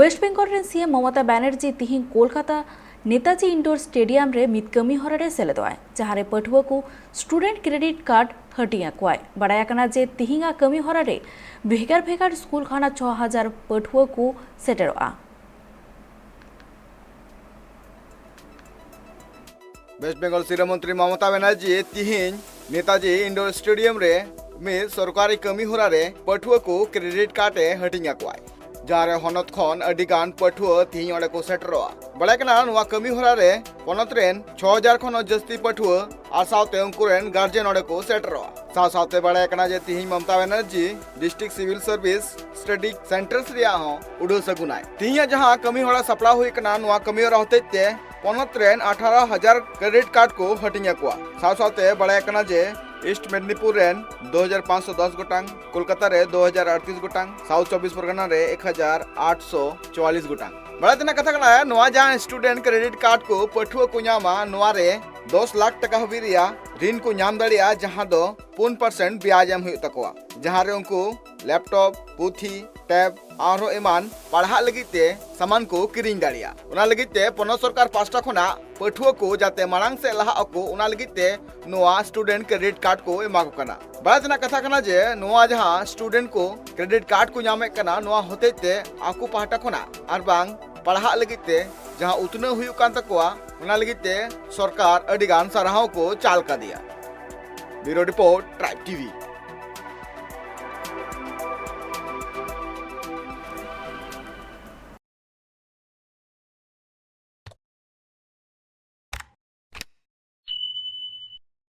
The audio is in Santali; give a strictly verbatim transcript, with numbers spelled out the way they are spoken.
ᱳᱭᱮᱥᱴ ᱵᱮᱝᱜᱚᱞ ᱨᱮᱱ ᱥᱤ ᱮᱢ ᱢᱚᱢᱚᱛᱟ ᱵᱟᱱᱟᱨᱡᱤ ᱛᱤᱦᱤᱧ ᱠᱳᱞᱠᱟᱛᱟ ᱱᱮᱛᱟᱡᱤ ᱤᱱᱰᱳᱨ ᱥᱴᱮᱰᱤᱭᱟᱢ ᱨᱮ ᱢᱤᱫ ᱠᱟᱹᱢᱤ ᱦᱚᱨᱟ ᱨᱮ ᱥᱮᱞᱮᱫᱚᱜᱼᱟᱭ, ᱡᱟᱦᱟᱸ ᱨᱮ ᱯᱟᱹᱴᱷᱩᱣᱟᱹ ᱠᱚ ᱥᱴᱩᱰᱮᱱᱴ ᱠᱨᱮᱰᱤᱴ ᱠᱟᱨᱰ ᱦᱟᱹᱴᱤᱧ ᱟᱠᱚᱣᱟᱭ᱾ ᱵᱟᱲᱟᱭ ᱟᱠᱟᱱᱟ ᱡᱮ ᱛᱤᱦᱤᱧᱟᱜ ᱠᱟᱹᱢᱤ ᱦᱚᱨᱟ ᱨᱮ ᱵᱷᱮᱜᱟᱨ ᱵᱷᱮᱜᱟᱨ ᱥᱠᱩᱞ ᱠᱷᱚᱱᱟᱜ ᱪᱷᱚ ᱦᱟᱡᱟᱨ ᱯᱟᱹᱴᱷᱩᱣᱟᱹ ᱠᱚ ᱥᱮᱴᱮᱨᱚᱜᱼᱟ᱾ ᱳᱭᱮᱥᱴ ᱵᱮᱝᱜᱚᱞ ᱥᱤᱨᱟᱹ ᱢᱚᱱᱛᱨᱤ ᱢᱚᱢᱚᱛᱟ ᱵᱟᱱᱟᱨᱡᱤ ᱛᱤᱦᱤᱧ ᱱᱮᱛᱟᱡᱤ ᱤᱱᱰᱳᱨ ᱥᱴᱮᱰᱤᱭᱟᱢ ᱨᱮ ᱢᱤᱫ ᱥᱚᱨᱠᱟᱨᱤ ᱠᱟᱹᱢᱤ ᱦᱚᱨᱟ ᱨᱮ ᱯᱟᱹᱴᱷᱩᱣᱟᱹ ᱠᱚ ᱠᱨᱮᱰᱤᱴ ᱠᱟᱨᱰ ᱮ ᱦᱟᱹᱴᱤᱧ ᱟᱠᱚᱣᱟᱭ, ᱡᱟᱦᱟᱸ ᱨᱮ ᱦᱚᱱᱚᱛ ᱠᱷᱚᱱ ᱟᱹᱰᱤ ᱜᱟᱱ ᱯᱟᱹᱴᱷᱩᱣᱟᱹ ᱛᱤᱦᱤᱧ ᱚᱸᱰᱮ ᱠᱚ ᱥᱮᱴᱮᱨᱚᱜᱼᱟ᱾ ᱵᱟᱲᱟᱭ ᱠᱟᱱᱟ, ᱱᱚᱣᱟ ᱠᱟᱹᱢᱤ ᱦᱚᱨᱟ ᱨᱮ ᱯᱚᱱᱚᱛ ᱨᱮᱱ ᱪᱷᱚ ᱦᱟᱡᱟᱨ ᱠᱷᱚᱱ ᱦᱚᱸ ᱡᱟᱹᱥᱛᱤ ᱯᱟᱹᱴᱷᱩᱣᱟᱹ ᱟᱨ ᱥᱟᱶᱛᱮ ᱩᱱᱠᱩ ᱨᱮᱱ ᱜᱟᱨᱡᱮᱱ ᱚᱸᱰᱮ ᱠᱚ ᱥᱮᱴᱮᱨᱚᱜᱼᱟ᱾ ᱥᱟᱶ ᱥᱟᱶᱛᱮ ᱵᱟᱲᱟᱭ ᱠᱟᱱᱟ ᱡᱮ ᱛᱤᱦᱤᱧ ᱢᱚᱢᱚᱛᱟ ᱵᱟᱱᱟᱨᱡᱤ ᱰᱤᱥᱴᱨᱤᱠᱴ ᱥᱤᱵᱤᱞ ᱥᱟᱨᱵᱷᱤᱥ ᱥᱴᱟᱰᱤ ᱥᱮᱱᱴᱟᱨᱥ ᱨᱮᱭᱟᱜ ᱦᱚᱸ ᱩᱰᱷᱟᱹᱣ ᱥᱟᱹᱜᱩᱱᱟᱭ᱾ ᱛᱤᱦᱤᱧᱟᱜ ᱡᱟᱦᱟᱸ ᱠᱟᱹᱢᱤ ᱦᱚᱨᱟ ᱥᱟᱯᱲᱟᱣ ᱦᱩᱭ ᱠᱟᱱᱟ, ᱱᱚᱣᱟ ᱠᱟᱹᱢᱤ ᱦᱚᱨᱟ ᱦᱚᱛᱮᱡ ᱛᱮ ᱯᱚᱱᱚᱛ ᱨᱮᱱ ᱟᱴᱷᱟᱨᱚ ᱦᱟᱡᱟᱨ ᱠᱨᱮᱰᱤᱴ ᱠᱟᱨᱰ ᱠᱚ ᱦᱟᱹᱴᱤᱧ ᱟᱠᱚᱣᱟ᱾ ᱥᱟᱶ ᱥᱟᱶᱛᱮ ᱵᱟᱲᱟᱭ ᱠᱟᱱᱟ ᱡᱮ ᱤᱥᱴ ᱢᱮᱫᱽᱱᱤᱯᱩᱨ ᱨᱮᱱ ᱫᱩ ᱦᱟᱡᱟᱨ ᱯᱟᱸᱪᱥᱚ ᱫᱚᱥ ᱜᱚᱴᱟᱝ, ᱠᱳᱞᱠᱟᱛᱟ ᱨᱮ ᱫᱩ ᱦᱟᱡᱟᱨ ᱟᱴᱛᱨᱤᱥ ᱜᱚᱴᱟᱝ, ᱥᱟᱣᱩᱛᱷ ᱪᱚᱵᱵᱤᱥ ᱯᱚᱨᱜᱟᱱᱟ ᱨᱮ ᱮᱠ ᱦᱟᱡᱟᱨ ᱟᱴᱥᱚ ᱪᱩᱣᱟᱞᱤᱥ ᱜᱚᱴᱟᱝ᱾ ᱵᱟᱲᱟᱭ ᱛᱮᱱᱟᱜ ᱠᱟᱛᱷᱟ ᱠᱟᱱᱟ, ᱱᱚᱣᱟ ᱡᱟᱦᱟᱸ ᱥᱴᱩᱰᱮᱱᱴ ᱠᱨᱮᱰᱤᱴ ᱠᱟᱨᱰ ᱠᱚ ᱯᱟᱹᱴᱷᱩᱣᱟᱹ ᱠᱚ ᱧᱟᱢᱟ, ᱱᱚᱣᱟ ᱨᱮ ᱫᱚᱥ ᱞᱟᱠᱷ ᱴᱟᱠᱟ ᱦᱟᱹᱵᱤᱡ ᱨᱮᱭᱟᱜ ᱨᱤᱱ ᱠᱚ ᱧᱟᱢ ᱫᱟᱲᱮᱭᱟᱜᱼᱟ, ᱡᱟᱦᱟᱸ ᱫᱚ ᱯᱩᱱ ᱯᱟᱨᱥᱮᱱᱴ ᱵᱤᱭᱟᱡ ᱮᱢ ᱦᱩᱭᱩᱜ ᱛᱟᱠᱚᱣᱟ, ᱡᱟᱦᱟᱸ ᱨᱮ ᱩᱱᱠᱩ ᱞᱮᱯᱴᱚᱯ, ᱯᱩᱛᱷᱤ, ᱴᱮᱵ ᱟᱨᱦᱚᱸ ᱮᱢᱟᱱ ᱯᱟᱲᱦᱟᱜ ᱞᱟᱹᱜᱤᱫ ᱛᱮ ᱥᱟᱢᱟᱱ ᱠᱚ ᱠᱤᱨᱤᱧ ᱫᱟᱲᱮᱭᱟᱜᱼᱟ᱾ ᱚᱱᱟ ᱞᱟᱹᱜᱤᱫ ᱛᱮ ᱯᱚᱱᱚᱛ ᱥᱚᱨᱠᱟᱨ ᱯᱟᱦᱴᱟ ᱠᱷᱚᱱᱟᱜ ᱯᱟᱹᱴᱷᱩᱣᱟᱹ ᱠᱚ ᱡᱟᱛᱮ ᱢᱟᱲᱟᱝ ᱥᱮᱫ ᱞᱟᱦᱟᱜ ᱟᱠᱚ, ᱚᱱᱟ ᱞᱟᱹᱜᱤᱫ ᱛᱮ ᱱᱚᱣᱟ ᱥᱴᱩᱰᱮᱱᱴ ᱠᱨᱮᱰᱤᱴ ᱠᱟᱨᱰ ᱠᱚ ᱮᱢᱟ ᱠᱚ ᱠᱟᱱᱟ᱾ ᱵᱟᱲᱟᱭ ᱛᱮᱱᱟᱜ ᱠᱟᱛᱷᱟ ᱠᱟᱱᱟ ᱡᱮ ᱱᱚᱣᱟ ᱡᱟᱦᱟᱸ ᱥᱴᱩᱰᱮᱱᱴ ᱠᱚ ᱠᱨᱮᱰᱤᱴ ᱠᱟᱨᱰ ᱠᱚ ᱧᱟᱢᱮᱫ ᱠᱟᱱᱟ, ᱱᱚᱣᱟ ᱦᱚᱛᱮᱡ ᱛᱮ ᱟᱠᱚ ᱯᱟᱦᱴᱟ ᱠᱷᱚᱱᱟᱜ ᱟᱨ ᱵᱟᱝ ᱯᱟᱲᱦᱟᱜ ᱞᱟᱹᱜᱤᱫ ᱛᱮ ᱡᱟᱦᱟᱸ ᱩᱛᱱᱟᱹᱣ ᱦᱩᱭᱩᱜ ᱠᱟᱱ ᱛᱟᱠᱚᱣᱟ, ᱚᱱᱟ ᱞᱟᱹᱜᱤᱫ ᱛᱮ ᱥᱚᱨᱠᱟᱨ ᱟᱹᱰᱤ ᱜᱟᱱ ᱥᱟᱨᱦᱟᱣ ᱠᱚ ᱪᱟᱞ ᱠᱟᱫᱮᱭᱟ᱾ ᱵᱤᱭᱩᱨᱳ ᱨᱤᱯᱳᱨᱴ, ᱴᱨᱟᱭᱤᱵᱽ ᱴᱤᱵᱷᱤ᱾